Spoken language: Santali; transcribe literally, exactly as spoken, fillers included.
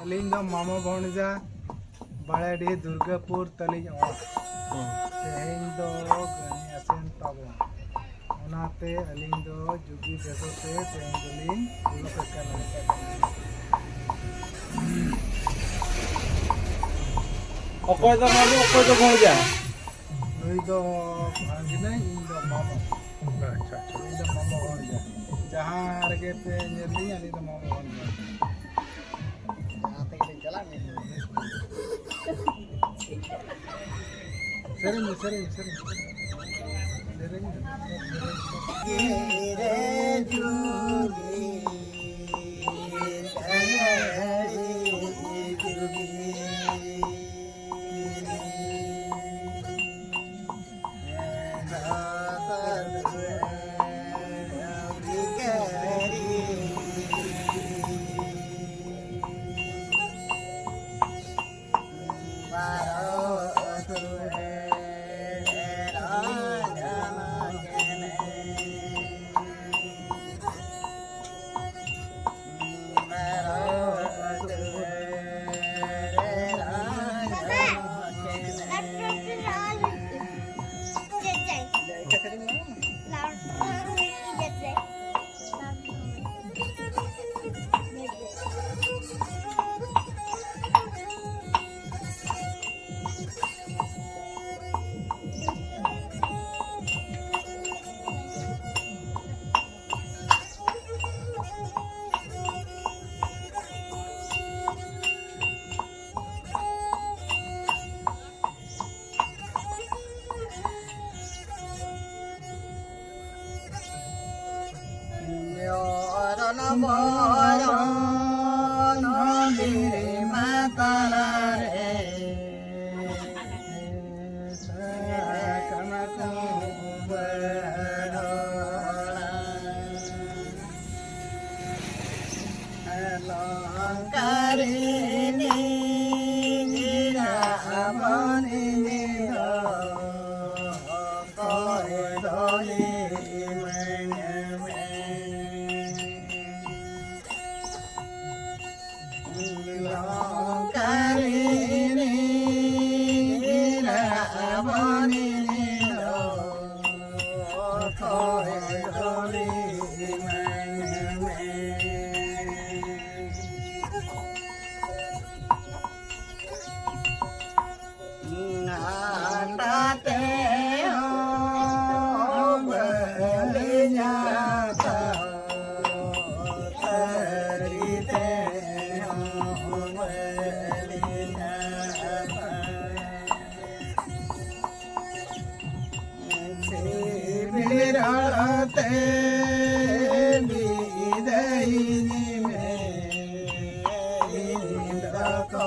ᱟᱹᱞᱤᱧ ᱫᱚ ᱢᱟᱢᱚ ᱵᱷᱚᱱᱡᱟ, ᱵᱟᱲᱮᱰᱤᱦᱤ ᱫᱩᱨᱜᱟᱯᱩᱨ ᱛᱟᱹᱞᱤᱧ ᱚᱲᱟᱜ᱾ ᱦᱩᱸ᱾ ᱛᱮᱦᱮᱧ ᱫᱚ ᱜᱟᱹᱲᱤ ᱟᱥᱮᱱ ᱛᱟᱵᱚᱱ, ᱚᱱᱟᱛᱮ ᱟᱹᱞᱤᱧ ᱫᱚ ᱡᱩᱜᱤ ᱵᱮᱥᱚ ᱛᱮ ᱛᱮᱦᱮᱧ ᱫᱚᱞᱤᱧ ᱩᱰᱩᱠ ᱟᱠᱟᱱᱟ᱾ ᱚᱠᱚᱭ ᱫᱚ ᱢᱟᱢᱚ, ᱚᱠᱚᱭ ᱫᱚ ᱵᱷᱚᱱᱡᱟ? ᱱᱩᱭ ᱫᱚ ᱵᱷᱟᱜᱽᱱᱟᱹ, ᱤᱧ ᱫᱚ ᱢᱟᱢᱚ᱾ ᱟᱪᱪᱷᱟ, ᱟᱪᱪᱷᱟ᱾ ᱤᱧ ᱫᱚ ᱢᱟᱢᱚ ᱵᱷᱚᱱᱡᱟ᱾ ᱡᱟᱦᱟᱸ ᱨᱮᱜᱮ ᱯᱮ ᱧᱮᱞ ᱞᱤᱧᱟ, ᱟᱹᱞᱤᱧ ᱫᱚ ᱢᱟᱢᱚ ᱵᱷᱚᱱᱡᱟ᱾ ᱡᱟᱦᱟᱸ ᱛᱮᱜᱮ ᱞᱤᱧ ᱪᱟᱞᱟᱜ, ᱢᱤᱫ ᱫᱤᱱ᱾ ᱥᱮᱨᱮᱧ ᱢᱮ, ᱥᱮᱨᱮᱧ ᱢᱮ, ᱥᱮᱨᱮᱧ ᱢᱮ᱾ ᱥᱮᱨᱮᱧ ᱢᱮ᱾ ᱛᱮ ᱵᱤᱫᱟᱹᱭᱤᱧ ᱢᱮ, ᱤᱧ ᱫᱚ